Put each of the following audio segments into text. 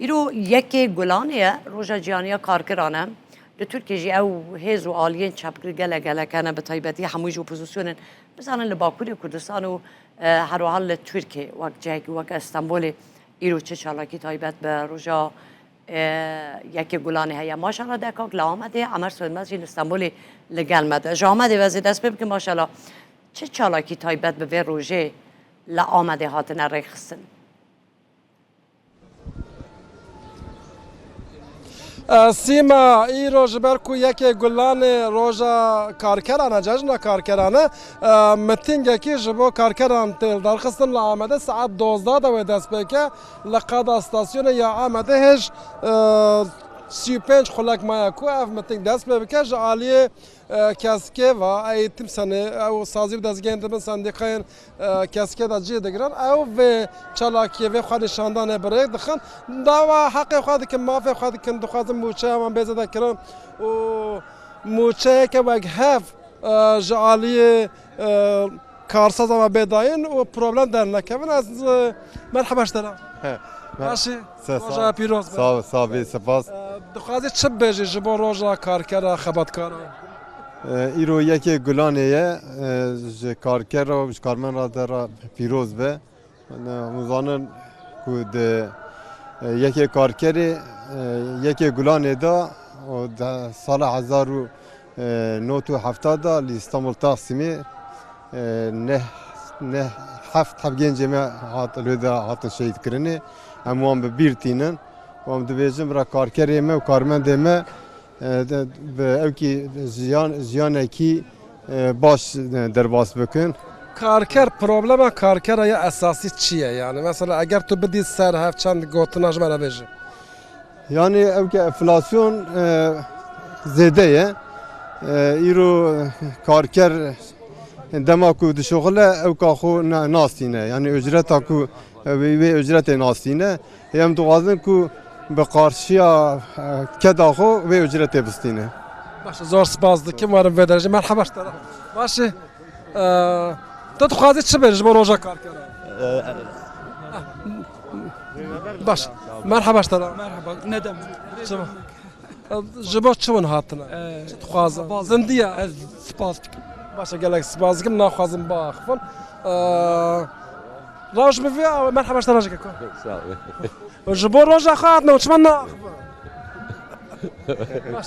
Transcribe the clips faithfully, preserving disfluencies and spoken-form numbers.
Îro yekê Gulanê ye, Roja Cîhanî ya Karkeran e. Li Tirkiyê jî ew hêz û aliyên çepgir gelek gelek hene, bi taybetî hemû jî opozisyonên, bizanin li Bakurê Kurdistan û, e, herwiha li Tirkiyê wek cihekî wek Stenbolê îro çi çalakî taybet bi Roja, e, yekê Gulanê heye. Maşala dekak li Amedê, Emer Sönmez jî li Stenbolê li gel me de. Ji Amedê ve zê dest pê bikin, maşala çi çalakî taybet bi vê rojê li Amedê hatine rêxistin? E, Sîma, îro ji ber ku yekê Gulanê roja karkeran e, cejna karkeran e, e, mitingekî ji bo karkeran tê lidarxistin li Amedê saet dozdeh de wê dest pê ke. Li qada stasyonê ya Amedê hêj, e, sî û pênc xulek maye ku ev miting dest pê bike. Ji aliyê e, Keskê ve, eğitim senê, ew sazî û dezgehên dibin sendîkayên, e, Keskê de cih digirin. Ew vê çalakiyê, vê xwenîşandanê bi rêk dixin. Dawa heqê xwe dikin, mafê xwe dikin, dixwazin mûçeya wan bê zêde kirin û mûçeyeke wek hev, e, ji aliyê, e, karsazan ve bê dayîn û problem dernekevin. Ez, e, merheba ji te re. He, mer- Baş î? Se- Roja sa- pîroz be. Sağ ol, sağ ol, spas. E, dixwazî çi bibêjî ji bo roja karkera, xebatkara? E, îro yekê Gulanê ye, e, ji karkera û ji karmendê re pîroz be. Ne, hûn zanin ku di, e, yekê karkerê, e, yekê Gulanê de û di sala hezar û nod û hefta de li Îstanbul Taksimê, e, neh, neh heft heb gencê me hat, li wê de hatin şehîdkirinê. Em wan bi bîr tînin. Wan dibêjin bira karkerê me û karmendê me, e, de, bi ewkî jiyan, jiyanekî, e, baş, e, derbas bikin. Karker, problema karkera ya esasî çi ye? Yani mesela eger tu bidî ser hev çend gotina ji me re bêje. Yani ewke enflasyon, e, zêde ye. E, îro karker dema ku dişoxile ewka xwe na-, nastîne. Yani ücreta ku, e, wê, wê ücretê nastîne. Em dixwazin ku bi qarşiya, e, keda xwe vê ücretê bistîne. Baş, zor spas dikim, werin vê derê jî. Merheba ji te re. Baş î. E, tu dixwazî çi bêjî ji bo roja karkera? E, Baş. Merheba ji te re. Merheba, ne demek? Çima? E, ji bo çi hûn hatine? E, Çi dixwazin? Zindî ye. Ez spas dikim. Baş e, gelek spas dikim, naxwazim biaxivin. E, Roj bi vî, merheba ji te re jî keko. Sağ ol. Ji bo roja xwe hatine û çima naxivin? Baş,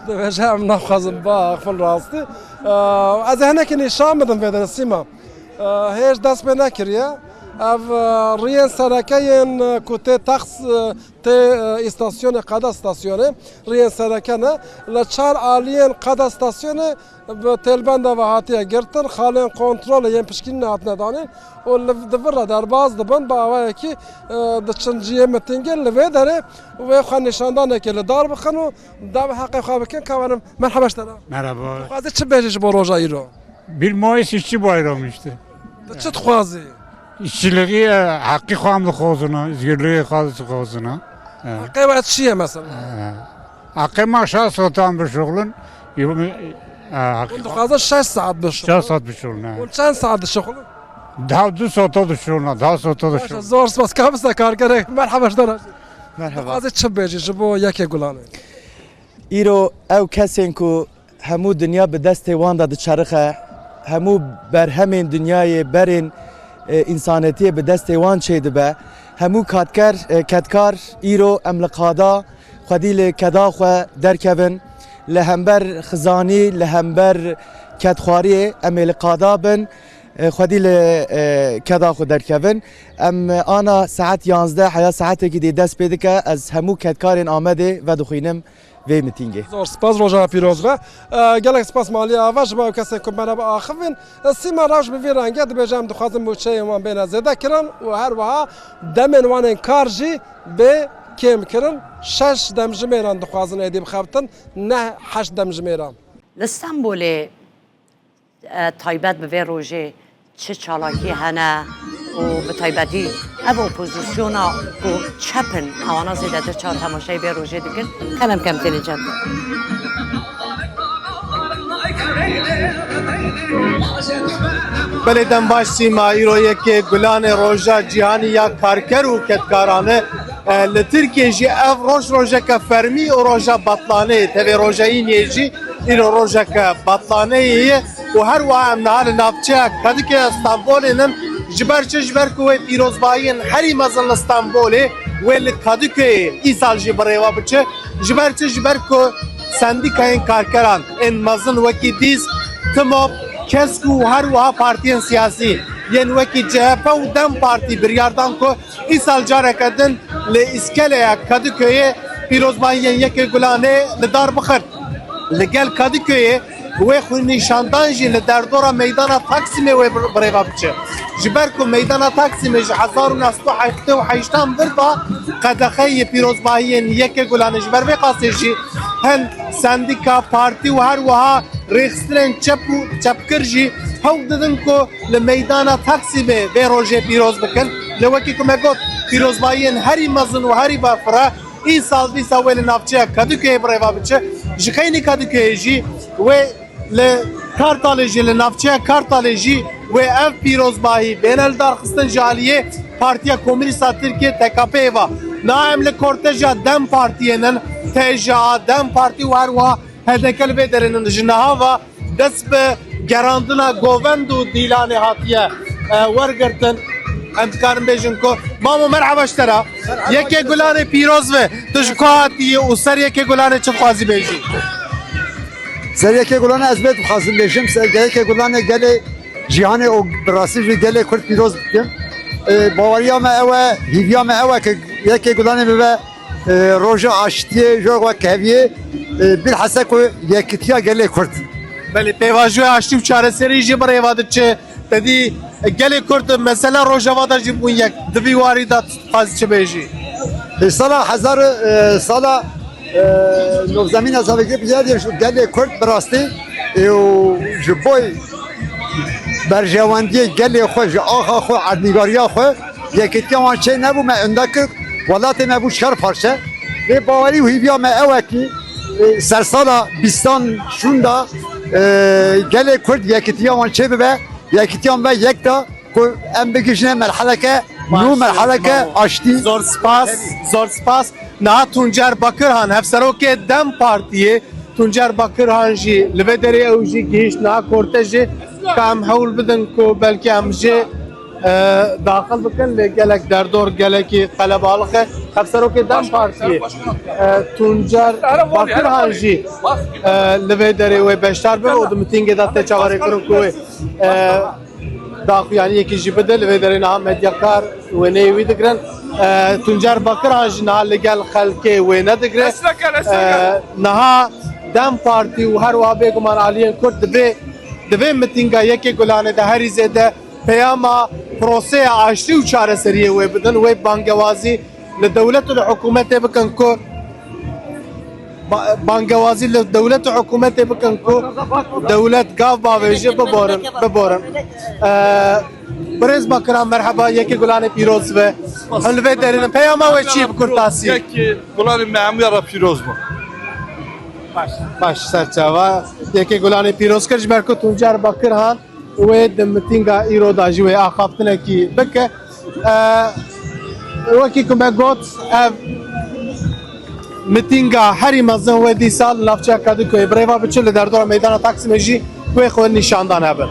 dibêje em naxwazin biaxivin rastî. Eee, ez ê hinekî nîşan bidim vê derê Sîma. Eee, hêj dest pê nekiriye. Ev, eee, riyên sereke yên, eee, ku tê tex-, eee, tê, eee, îstasyonê, qada stasyonê, riyên sereke ne. Li çar aliyên qada stasyonê bi têlbenda ve hatiye girtin, xalên kontrolê yên pişkînî hatine danîn û li, di vir re derbas dibin, bi awayekî, e, diçin cihê mitingê. Li vê derê wê xwe nîşandanekê li dar bixin û dawê heqê xwe bikin, ka werin. Merheba ji te re. Merhaba. Dixwazî çi bêjî ji bo roja îro? Bir Mayıs işçi bayramı işte. Tu çi dixwazî? İşçiliği, e, hakkı xwe em dixwazin, özgürlüğü xwe dixwazin. E. Heqê we çi ye mesela? E. Aqê ma şeş saetan bişuxulin. Yirmi, e, Hûn dixwazin şeş saet bişuxulin? Şeş saet bişuxulin, he. Hûn çend saet dişuxulin? Daha du saeta dişuxulin, daha saeta Baş e, dişuxulin. Zor spas. Kabisa karkerek. Merhaba ji te re. Merhaba. Dixwazî çi bêjî ji bo yekê Gulanê? Îro ew kesên ku hemû dinya bi destê wan de diçerixe, hemû berhemên dinyayê, berên, e, însanetiyê bi destê wan çêdibe. Hemû katker, e, kedkar îro em li qada xwedî li keda xwe derkevin. Li hember xizanî, li hember kedxwariyê em ê li qada bin, e, xwedî li, e, keda xwe derkevin. Em, e, ana saet yanzdeh heya saetekî dê dest pê dike, ez hemû kedkarên Amedê vedixwînim vê mitîngê. Zor spas, roja pîroz be. E, gelek spas Malî Ava ji bo ew kesên ku me re biaxivin. E, Sîma rewş bi vî rengî ye, dibêje em dixwazin mûçeyên wan bêne zêde kirin û her wiha demên wan ên kar jî bê kêm kirin. Şeş demjimêran dixwazin êdî bixebitin, ne heşt demjimêran. Li Stenbolê e, taybet bi vê rojê çi çalakî hene û bi taybetî ev opozisyona ku çep in, ewana zêdetir çawa temaşeyê vê rojê dikin, qelem kem têne cem. Belê dem baş Sîma, îro yekê Gulanê Roja Cîhanî ya Karker û Kedkaran e. E, li Tirkiyê jî ev roj rojeke fermî û roja betlaneyê, tevê roja îniyê jî îro rojeke betlaneyê ye û her wiha em niha li navçeya Kadıköy ya Stenbolê nin. Ji ber çi? Ji ber ku wê pîrozbahiyên herî mezin li Stenbolê wê li Kadıköyê îsal jî bi rêva biçe. Ji ber çi? Ji ber ku sendîkayên karkeran ên mezin wekî dîs, TMOB, KESK û her wiha partiyên siyasî yên wekî C H P û DEM Partî biryar dan ku îsal careke din li îskeleya Kadıköyê pîrozbahiyên yekê Gulanê li dar bixin. Li gel Kadıköyê wê xwînîşandan jî li derdora meydana Taksimê wê bi rêva biçe. Ji ber ku meydana Taksimê ji hezar û neh sed û heftê û heştan vir de qedexeyê pîrozbahiyên yekê Gulanê, ji ber vê qasê jî hin sendîka, partî û her wiha rêxistinên çep û çepgir jî hewl didin ku li meydana Taksimê vê rojê pîroz bikin. Lê wekî ku me got, pîrozbahiyên herî mezin û herî berfireh îsal dîsa wê li navçeya Kadıköyê bi rêva biçe. Ji xeynî Kadıköyê jî wê li Kartalê jî, li navçeya Kartalê jî wê ev pîrozbahî bêne lidarxistin ji aliyê Partiya Komûnîst a Tirkiyê, T K P'ê ve. Niha em li korteja DEM Partiyê nin, T J A, DEM Partî û her wiha H D K li vê derê nin. Ji niha ve dest bi gerandina govend û dîlanê hatiye, e, wergirtin. Em dikarin bêjin ku, Mamo, merheba ji te re. Yekê Gulanê pîroz be. Tu ji ku hatiyî û ser Yekê Gulanê çi dixwazî bêjî? Ser Yekê Gulanê ez vê dixwazim bêjim, ser Yekê Gulanê gelê cîhanê û bi rastî jî gelê Kurd pîroz bikim. E, baweriya me ew e, hîviya me ew e ku Yekê Gulanê bibe e, roja aştiyê, roja wekheviyê, e, bilhassa ku yekitiya gelê Kurd. Belê, pêvajoya aştî û çareserî jî bi rêva diçe. Te dî, e, gelê Kurd mesela Rojava de jî bûn yek. Di vî warî de tu dixwazî çi bêjî? E, sala hezar, e, sala, e, nozemîn hezar û yek sed û pêncî ji gelê Kurd bi rastî, e, û ji bo berjewendiyê gelê xwe, ji axa xwe, erdnîgariya xwe, yekîtiya wan çê nebû, me unda kir, welatê me bû çar parçe. Lê bawerî û hîviya me ew e kî, e, sersala bîstan şûnda, e, gelê Kurd yekîtiya wan çê bibe, yekîtiya me yek da ku em bigihîjine merheleke nû, merheleke aştî. Zor spas, zor spas. Niha Tuncer Bakirhan, hevserokê DEM Partiyê, Tuncer Bakirhan jî li vê derê ew jî gihîşt niha kortejê, ka em hewl bidin ku belkî em jê, e, daxil bikin, lê gelek derdor, gelekî qelebalix e. Hevserokê DEM Partiyê, e, Tuncer Bakirhan jî, e, li vê derê wê beşdar be û di mitîngê de tê çaverêkirin ku wê, e, daxuyaniyekî jî bide. Li vê derê niha medyakar wêneyê wî digirin. E, Tuncer Bakirhan jî niha li gel xelkê wêne digire. E, niha DEM Partî û her wiha bêguman aliyên Kurd di vê, di vê mitînga Yekê Gulanê de herî zêde peyama proseya aştî û çareseriyê wê bidin, wê bangewazî li dewlet û li hikûmetê bikin ku ba-, bangewazî li dewlet û hikûmetê bikin ku dewlet gav bavêje, biborin, biborin. Eee, Birêz Bakiran, merheba, Yekê Gulanê pîroz be. Hûn li vê derê ne. Peyama we çi ye bi kurtasî? Yekê Gulanê me hemûya re pîroz be. Baş, baş, serçava. Yekê Gulanê pîroz kir ji ber ku Tuncer Bakirhan wê di mitînga îro de jî wê axaftinekî bike. E, wekî ku me got, ev mitînga herî mezin wê dîsa li navçeya Kadıköyê bi rêva biçe, li derdora meydana Taksimê jî wê xwe nîşandan hebin.